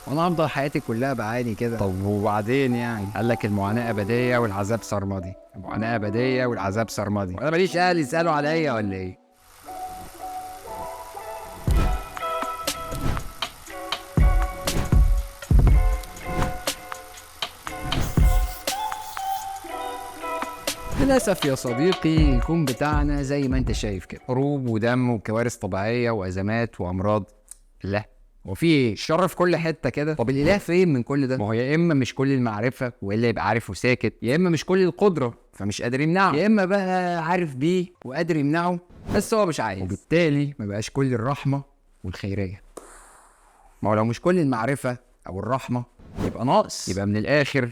وانا هفضل حياتي كلها بعاني كده. طب وبعدين يعني؟ قال لك المعاناة ابدية والعذاب سرمدي، المعاناة ابدية والعذاب سرمدي، وانا ماليش اهل يسالوا عليا ولا ايه؟ للأسف يا صديقي الكون بتاعنا زي ما انت شايف كده، حروب ودم وكوارث طبيعية وأزمات وأمراض. لا وفي ايه؟ الشر في كل حتة كده. طب الإله فين من كل ده؟ ما هو يا إما مش كل المعرفة وإلا يبقى عارف وساكت، يا إما مش كل القدرة فمش قادر يمنعه، يا إما بقى عارف بيه وقادر يمنعه بس هو مش عايز، وبالتالي ما بقاش كل الرحمة والخيرية. ما هو لو مش كل المعرفة أو الرحمة يبقى ناقص، يبقى من الآخر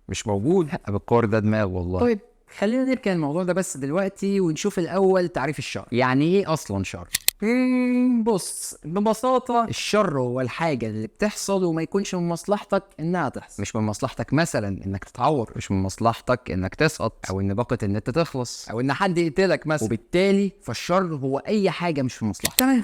مش موجود. بالقار ده دماغ والله. طيب خلينا نركن الموضوع ده بس دلوقتي ونشوف الأول تعريف الشر. يعني إيه أصلا شر؟ بص، ببساطة الشر هو الحاجة اللي بتحصل وما يكونش من مصلحتك إنها تحصل. مش من مصلحتك مثلا إنك تتعور، مش من مصلحتك إنك تسقط، أو إن باقة النت تخلص، أو إن حد يقتلك مثلا. وبالتالي فالشر هو أي حاجة مش في مصلحتك. تمام.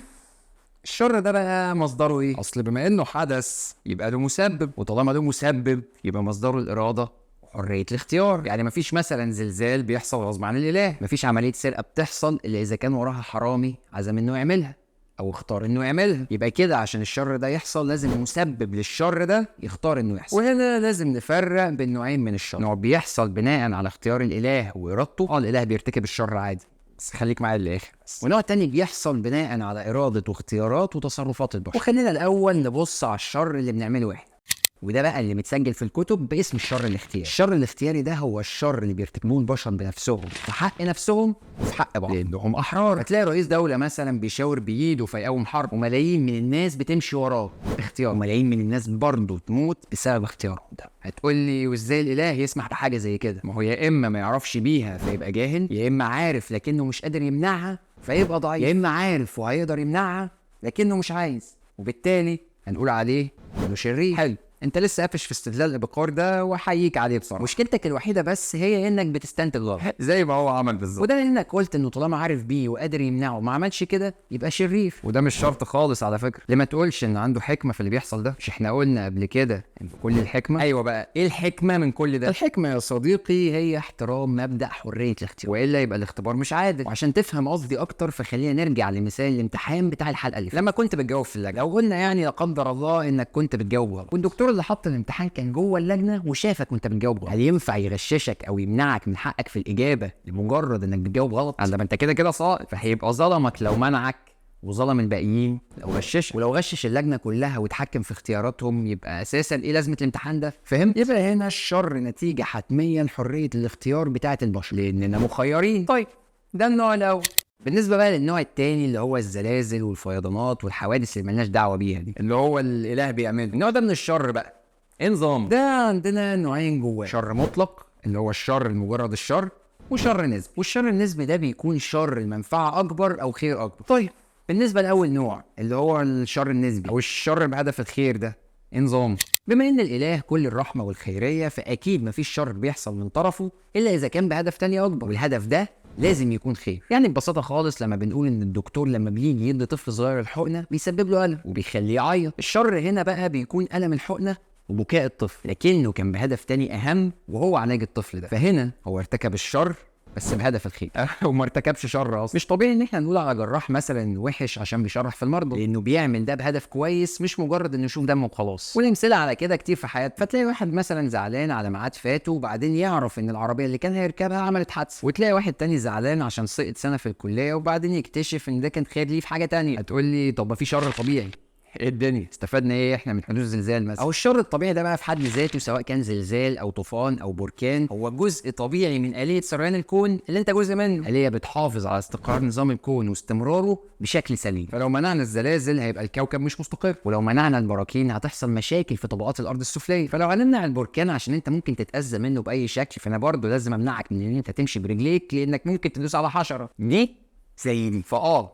الشر ده بقى مصدره إيه؟ أصل بما إنه حدث يبقى له مسبب، وطالما له مسبب يبقى مصدره الإرادة، حرية الاختيار. يعني مفيش مثلا زلزال بيحصل غصب عن الإله، مفيش عملية سرقة بتحصل إلا إذا كان وراها حرامي عزم إنه يعملها أو اختار إنه يعملها. يبقى كده عشان الشر ده يحصل لازم المسبب للشر ده يختار إنه يحصل. وهنا لازم نفرق بين نوعين من الشر. نوع بيحصل بناء على اختيار الإله وإرادته، الإله بيرتكب الشر عادي بس خليك معايا للآخر بس. ونوع تاني بيحصل بناء على إرادة واختيارات وتصرفات البشر. وخلينا الأول نبص على الشر اللي بنعمله إحنا، وده بقى اللي متسجل في الكتب باسم الشر الاختياري. الشر الاختياري ده هو الشر اللي بيرتكبوه البشر بنفسهم في حق نفسهم وفي حق بعض، لانهم احرار. هتلاقي رئيس دولة مثلا بيشاور بايده فيقوم حرب، وملايين من الناس بتمشي وراه اختيار، وملايين من الناس برضه تموت بسبب اختيارهم ده. هتقول لي وازاي الاله يسمح بحاجة زي كده؟ ما هو يا اما ما يعرفش بيها فيبقى جاهل، يا اما عارف لكنه مش قادر يمنعها فيبقى ضعيف، يا اما عارف وهيقدر يمنعها لكنه مش عايز، وبالتالي هنقول عليه انه شرير. حلو، انت لسه قافش في استدلال الابقار ده واحييك عليه بصراحة. مشكلتك الوحيدة بس هي انك بتستنتج غلط زي ما هو عمل بالظبط، وده لانك قلت انه طالما عارف بيه وقادر يمنعه ما عملش كده يبقى شرير، وده مش شرط خالص على فكرة. ليه ما تقولش ان عنده حكمه في اللي بيحصل ده؟ مش احنا قلنا قبل كده ان كل الحكمة؟ ايوه بقى ايه الحكمة من كل ده؟ الحكمة يا صديقي هي احترام مبدا حرية الاختيار، والا يبقى الاختبار مش عادل. وعشان تفهم قصدي اكتر فخلينا نرجع لمثال الامتحان بتاع الحلقة اللي فاتت لما كنت بتجاوب في اللجنة. لو قلنا يعني لا قدر الله انك كنت بتجاوب غلط، والدكتور اللي حط الامتحان كان جوه اللجنة وشافك وانت بتجاوب غلط، هل ينفع يغششك او يمنعك من حقك في الاجابة لمجرد انك بتجاوب غلط؟ لما انت كده كده ساقط، فهيبقى ظلمك لو منعك وظلم الباقيين لو غششك، ولو غشش اللجنة كلها واتحكم في اختياراتهم يبقى اساسا ايه لازمه الامتحان ده؟ فهمت؟ يبقى هنا الشر نتيجة حتمية لحرية الاختيار بتاعه البشر لاننا مخيرين. طيب ده النوع الاول. بالنسبة بقى للنوع التاني اللي هو الزلازل والفيضانات والحوادث اللي ملناش دعوه بيها دي، اللي هو الاله بيعمله، النوع ده من الشر بقى ايه نظام؟ ده عندنا نوعين جواه، شر مطلق اللي هو الشر المجرد الشر، وشر نسبي. والشر النسبي ده بيكون شر المنفعة اكبر او خير اكبر. طيب بالنسبة لاول نوع اللي هو الشر النسبي او الشر بهدف الخير ده ايه نظام؟ بما ان الاله كل الرحمة والخيريه فاكيد مفيش شر بيحصل من طرفه الا اذا كان بهدف تاني اكبر، والهدف ده لازم يكون خير. يعني ببساطة خالص لما بنقول ان الدكتور لما بيجي يدي طفل صغير الحقنة بيسبب له الم وبيخليه يعيط، الشر هنا بقى بيكون الم الحقنة وبكاء الطفل، لكنه كان بهدف تاني اهم وهو علاج الطفل ده، فهنا هو ارتكب الشر بس بهدف الخير وما ارتكبش شر اصلا. مش طبيعي ان احنا نقول على جراح مثلا وحش عشان بيشرح في المرضى، لانه بيعمل ده بهدف كويس مش مجرد انه يشوف دمه وخلاص. والامثلة على كده كتير في حياتنا. فتلاقي واحد مثلا زعلان على ميعاد فاته وبعدين يعرف ان العربية اللي كان هيركبها عملت حادثه، وتلاقي واحد تاني زعلان عشان سقط سنة في الكلية وبعدين يكتشف ان ده كان خير ليه في حاجة تانية. هتقول لي طب ما في شر طبيعي، ايه الدنيا استفدنا ايه احنا من حدوث زلزال مثلا؟ او الشر الطبيعي ده بقى في حد ذاته سواء كان زلزال او طوفان او بركان هو جزء طبيعي من آلية سريان الكون اللي انت جزء منه، آلية بتحافظ على استقرار نظام الكون واستمراره بشكل سليم. فلو منعنا الزلازل هيبقى الكوكب مش مستقر، ولو منعنا البراكين هتحصل مشاكل في طبقات الارض السفليه، فلو هنمنع البركان عشان انت ممكن تتاذى منه باي شكل فانا برضه لازم امنعك من ان انت تمشي برجليك لانك ممكن تدوس على حشرة ليه زي دي.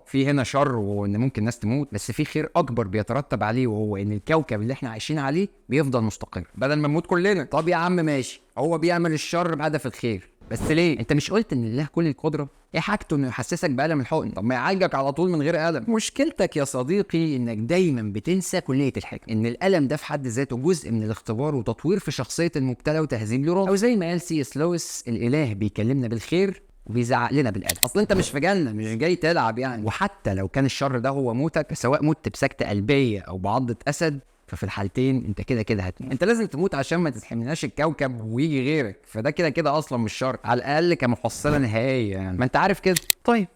في هنا شر وان ممكن ناس تموت، بس في خير اكبر بيترتب عليه وهو ان الكوكب اللي احنا عايشين عليه بيفضل مستقر بدل ما نموت كلنا. طب يا عم ماشي، هو بيعمل الشر بهدف الخير، بس ليه؟ انت مش قلت ان الاله كل القدرة؟ ايه حاجته انه يحسسك بألم الحقن؟ طب ما يعالجك على طول من غير ألم. مشكلتك يا صديقي انك دايما بتنسى كلية الحكمة، ان الألم ده في حد ذاته جزء من الاختبار وتطوير في شخصية المبتلى وتهذيب له. او زي ما قال سي اس لويس، الاله بيكلمنا بالخير وبيزعق لنا بالألم. اصل انت مش في جنة، مش جاي تلعب يعني. وحتى لو كان الشر ده هو موتك، سواء مت بسكتة قلبية او بعضة اسد، ففي الحالتين انت كده كده هتموت. انت لازم تموت عشان ما تتحملناش الكوكب ويجي غيرك، فده كده كده اصلا مش شر، على الاقل كمحصله نهائية يعني، ما انت عارف كده. طيب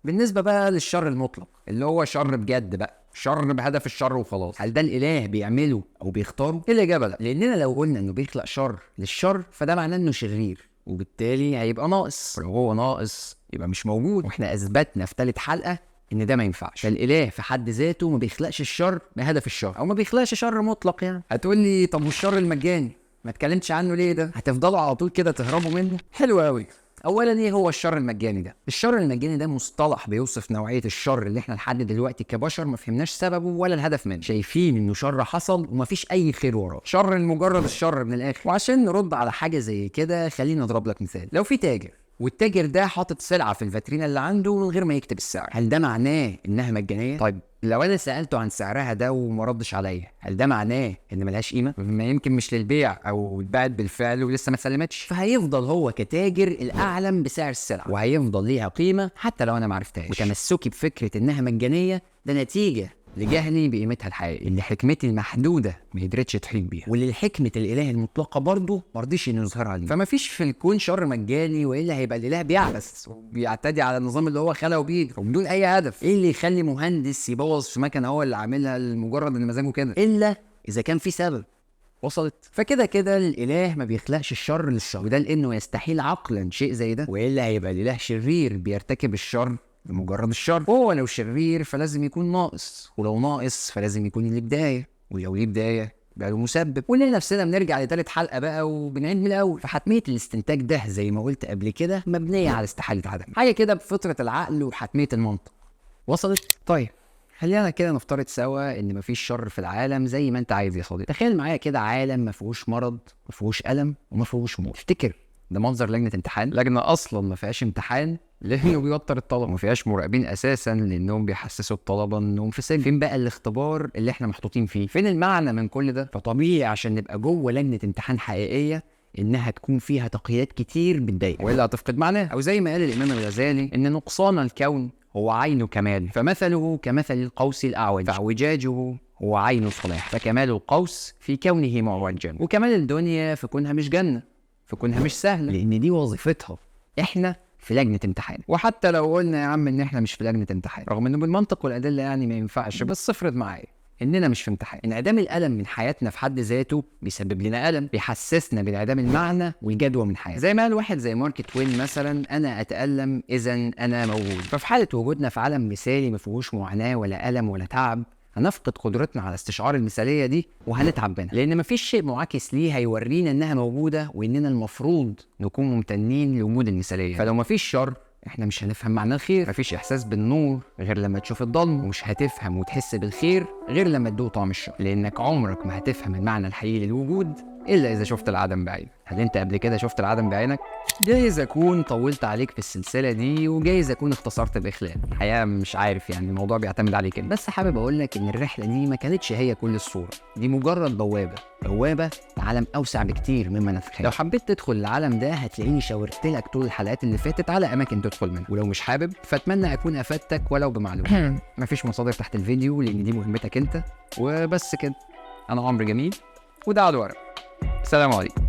بالنسبة بقى للشر المطلق اللي هو شر بجد بقى، شر بهدف الشر وخلاص، هل ده الاله بيعمله او بيختاره؟ الاجابة لا، لاننا لو قلنا انه بيخلق شر للشر فده معناه انه شرير، وبالتالي هيبقى ناقص، ولو هو ناقص يبقى مش موجود، واحنا اثبتنا في ثالث حلقة ان ده ما ينفعش. فالالة في حد ذاته ما بيخلقش الشر بهدف الشر، او ما بيخلقش شر مطلق يعني. هتقول لي طب والشر المجاني ما اتكلمتش عنه ليه؟ ده هتفضلوا على طول كده تهربوا منه؟ حلو قوي. اولا ايه هو الشر المجاني ده؟ الشر المجاني ده مصطلح بيوصف نوعية الشر اللي احنا لحد دلوقتي كبشر ما فهمناش سببه ولا الهدف منه، شايفين انه شر حصل ومفيش اي خير وراه، شر مجرد الشر من الاخر. وعشان نرد على حاجة زي كده خلينا اضرب لك مثال. لو في تاجر والتاجر ده حاطط سلعه في الفاترينا اللي عنده من غير ما يكتب السعر، هل ده معناه انها مجانية؟ طيب لو انا سالته عن سعرها ده وما ردش عليا، هل ده معناه ان ملهاش قيمة؟ ما يمكن مش للبيع او اتباعت بالفعل ولسه ما اتسلمتش، فهيفضل هو كتاجر الاعلم بسعر السلعة وهيفضل ليها قيمة حتى لو انا ما عرفتهاش. وتمسكي بفكره انها مجانية ده نتيجة لجهلي بقيمتها الحقيقية اللي حكمتي المحدودة ما قدرتش تحيط بيها، واللي حكمه الاله المطلقة برضه ما رضيش انه يظهرها لي. فما فيش في الكون شر مجاني، والا هيبقى الاله بيعبث وبيعتدي على النظام اللي هو خلقه بيه وبدون اي هدف. ايه اللي يخلي مهندس يبوظ في مكنه هو اللي عاملها لمجرد ان مزاجه كده، الا اذا كان في سبب؟ وصلت؟ فكده كده الاله ما بيخلقش الشر للشر، وده لانه يستحيل عقلا شيء زي ده، والا هيبقى الاله شرير بيرتكب الشر بمجرد الشر. هو لو شرير فلازم يكون ناقص، ولو ناقص فلازم يكون ليه بداية، ولو ليه بداية يبقى له مسبب. ونلاقي نفسنا بنرجع لتالت حلقة بقى وبنعيد من الاول. فحتميه الاستنتاج ده زي ما قلت قبل كده مبنية على استحالة عدم حاجة كده بفطره العقل وحتميه المنطق. وصلت؟ طيب خلينا كده نفترض سوا ان مفيش شر في العالم زي ما انت عايز يا صديقي. تخيل معايا كده عالم ما فيهوش مرض، ما فيهوش الم، وما فيهوش موت. تفتكر ده منظر لجنة امتحان؟ لجنة اصلا ما فيهاش امتحان لانه بيوتر الطلبة، وما فيهاش مراقبين اساسا لانهم بيحسسوا الطلبة انهم في سجن. فين بقى الاختبار اللي احنا محطوطين فيه؟ فين المعنى من كل ده؟ فطبيعي عشان نبقى جوه لجنة امتحان حقيقية انها تكون فيها تقييدات كتير بتضايق، والا هتفقد معناها. او زي ما قال الامام الغزالي ان نقصان الكون هو عين كمال، فمثله كمثل القوس الاعوج، فاعوجاجه هو عين الصلاح، فكمال القوس في كونه معوجا، وكمال الدنيا في كونها مش جنة، في كونها مش سهلة، لان دي وظيفتها. احنا في لجنة امتحان، وحتى لو قلنا يا عم ان احنا مش في لجنة امتحان، رغم انه بالمنطق والادلة يعني ما ينفعش، بس افرض معايا اننا مش في امتحان. انعدام الالم من حياتنا في حد ذاته بيسبب لنا الم، بيحسسنا بانعدام المعنى والجدوى من حياتنا. زي ما قال واحد زي مارك توين مثلا، انا اتالم اذا انا موجود. ففي حاله وجودنا في عالم مثالي ما فيهوش معاناة ولا الم ولا تعب، هنفقد قدرتنا على استشعار المثالية دي وهنتعب منها، لان مفيش شيء معاكس ليها يورينا انها موجودة واننا المفروض نكون ممتنين لوجود المثالية. فلو مفيش شر احنا مش هنفهم معنى الخير، مفيش احساس بالنور غير لما تشوف الظلم، ومش هتفهم وتحس بالخير غير لما تدوق طعم الشر، لانك عمرك ما هتفهم المعنى الحقيقي للوجود الا اذا شفت العدم بعينك. هل انت قبل كده شفت العدم بعينك؟ جايز اكون طولت عليك في السلسلة دي، وجايز اكون اختصرت باخلال، الحقيقة مش عارف يعني، الموضوع بيعتمد عليك انت. بس حابب اقول لك ان الرحلة دي ما كانتش هي كل الصورة، دي مجرد بوابه، بوابه لعالم اوسع بكتير مما نتخيل. لو حبيت تدخل العالم ده هتلاقيني شاورت لك طول الحلقات اللي فاتت على اماكن تدخل منها، ولو مش حابب فاتمنى اكون افدتك ولو بمعلومة. مفيش مصادر تحت الفيديو لان دي مهمتك انت، وبس كده. انا عمرو جميل وده على الورق. السلام عليكم.